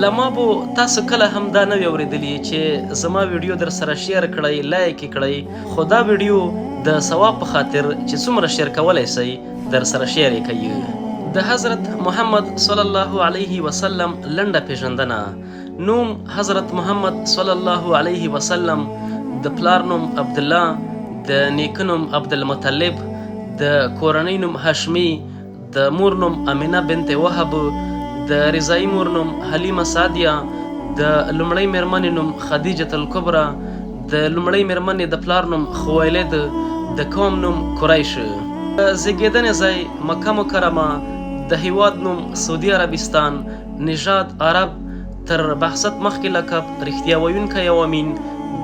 له ما به تاسو کله هم دا نه وي اورېدلي چې زما ویډیو در سره شیر کړئ، لایک یې کړئ، خو دا ویډیو د ثواب په خاطر چې څومره شیر کولی سئ در سره شیر یې کړئ. د حضرت محمد صلی الله علیه وسلم لنډه پېژندنه. نوم حضرت محمد صلی الله علیه وسلم، د پلار نوم عبدالله، د نیکه نوم عبدالمطلب، د کورنۍ نوم هاشمي، د مور نوم امینه بنت وهب، د رضاعي مور نوم حلیمه سعدیه، د لومړۍ مېرمنې نوم خدیجة الکبری، د لومړۍ مېرمنې د پلار نوم خویلد، د قوم نوم قریش. د زېږېدنې ځای مکه مکرمه، د هېواد نوم سعودي عربستان، نژاد عرب، تر بعثت مخکې لقب رښتیا ویونکی او امین،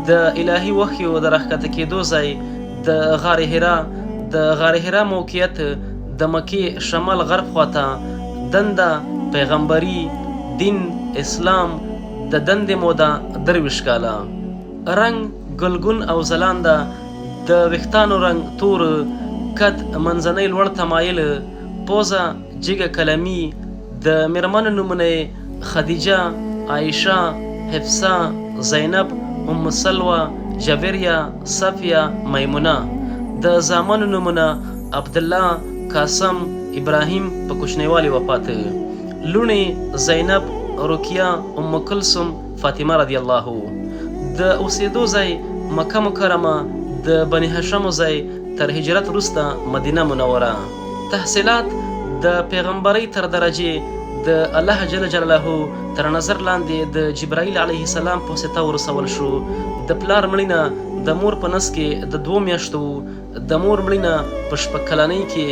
د الهي وحیو د راښکته کېدو ځای د غار حرا، د غار حرا موقعیت د مکې شمال غرب خواته، دنده پیغمبري، دین اسلام، د دندې موده 23 کاله. رنګ ګلګون او ځلانده، د ویښتانو رنګ تور، قد منځنی لوړ ته مایل، پوزه جګه قلمي، د مېرمنو نومونه یې خدیجه، عایشه، حفصه، زینب، ام سلوه، جویریه، صفیه، میمونه. د زامنو نومونه عبدالله، قاسم، ابراهیم په کوچنیوالي وفات. لوڼې زینب، رقیه، ام کلثوم، فاطمه رضی الله. د اوسېدو ځای مکه مکرمه، د بني هاشمو ځای، تر هجرت وروسته مدینه منوره. تحصیلات د پیغمبرۍ تر درجې د الله جل جلاله تر نظر لاندې د جبرائیل علیه السلام په واسطه ورسول شو. د پلار مړینه د مور په نس کې د دوو میاشتو وو. د مور مړینه په شپږ کلنۍ کې،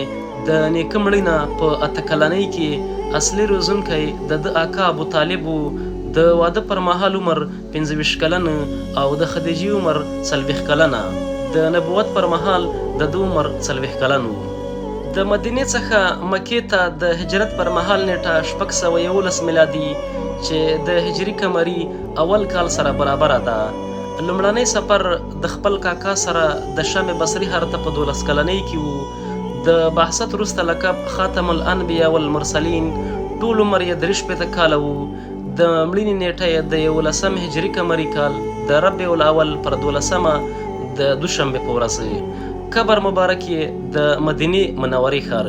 د نیکه مړینه په اته کلنۍ کې. اصلي روزونکی د ده اکا ابو طالب وو. د واده پر مهال عمر 25 کلن او د خدیجې عمر 40 کلنه. د نبوت پر مهال د ده عمر 40 کلن و. د مدینې څخه مکې ته د هجرت پر مهال نېټه 611 میلادي چې د هجري قمري اول کال سره برابره ده. لومړنی سفر د خپل کاکا سره د شام بصري ښار ته په 12 کلنۍ کې و. د بعثت وروسته لقب خاتم الانبیا والمرسلین، ټول عمر یې 63 کاله و. د مړینې نېټه یې د یولسم هجري قمري کال د ربیع الاول پر دولسمه د دوشنبې په ورځ. قبر مبارک یې د مدینې منورې ښار.